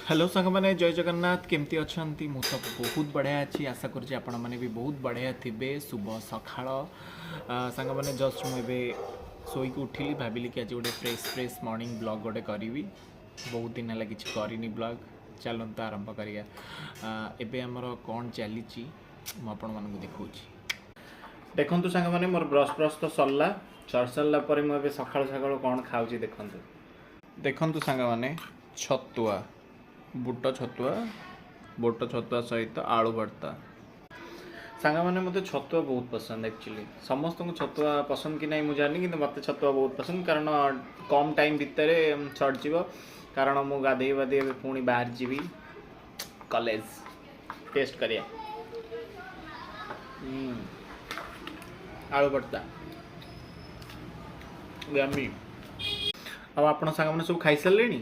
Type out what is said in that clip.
Hello ସାଙ୍ଗମାନେ, ଜୟ ଜଗନ୍ନାଥ। କେମିତି ଅଛନ୍ତି? ମୁଁ ତ ବହୁତ ବଢ଼ିଆ ଅଛି। ଆଶା କରୁଛି ଆପଣମାନେ ବି ବହୁତ ବଢ଼ିଆ ଥିବେ। ଶୁଭ ସକାଳ ସାଙ୍ଗମାନେ। ଜଷ୍ଟ ମୁଁ ଏବେ ଶୋଇକି ଉଠିଲି। ଭାବିଲି କି ଆଜି ଗୋଟେ ଫ୍ରେଶ୍ ଫ୍ରେଶ୍ ମର୍ଣ୍ଣିଂ ବ୍ଲଗ୍ ଗୋଟେ କରିବି। ବହୁତ ଦିନ ହେଲା କିଛି କରିନି ବ୍ଲଗ୍। ଚାଲନ୍ତୁ ଆରମ୍ଭ କରିବା। ଏବେ ଆମର କ'ଣ ଚାଲିଛି, ମୁଁ ଆପଣମାନଙ୍କୁ ଦେଖାଉଛି। ଦେଖନ୍ତୁ ସାଙ୍ଗମାନେ, ମୋର ବ୍ରସ୍ ବ୍ରସ୍ ତ ସରିଲା। ସରି ସାରିଲା ପରେ ମୁଁ ଏବେ ସକାଳୁ ସକାଳୁ କ'ଣ ଖାଉଛି ଦେଖନ୍ତୁ। ଦେଖନ୍ତୁ ସାଙ୍ଗମାନେ, ଛତୁଆ, ବୁଟ ଛତୁଆ, ବୁଟ ଛତୁଆ ସହିତ ଆଳୁ ଭର୍ତ୍ତା। ସାଙ୍ଗମାନେ, ମୋତେ ଛତୁଆ ବହୁତ ପସନ୍ଦ। ଆକ୍ଚୁଆଲି ସମସ୍ତଙ୍କୁ ଛତୁଆ ପସନ୍ଦ କି ନାହିଁ ମୁଁ ଜାଣିନି, କିନ୍ତୁ ମୋତେ ଛତୁଆ ବହୁତ ପସନ୍ଦ, କାରଣ କମ୍ ଟାଇମ୍ ଭିତରେ ସରିଯିବ। କାରଣ ମୁଁ ଗାଧେଇ ବାଧେଇ ଏବେ ପୁଣି ବାହାରି ଯିବି କଲେଜ। ଟେଷ୍ଟ କରିବା। ଆଳୁ ଭର୍ତ୍ତା ୟମି। ଆଉ ଆପଣ ସାଙ୍ଗମାନେ ସବୁ ଖାଇସାରିଲେଣି?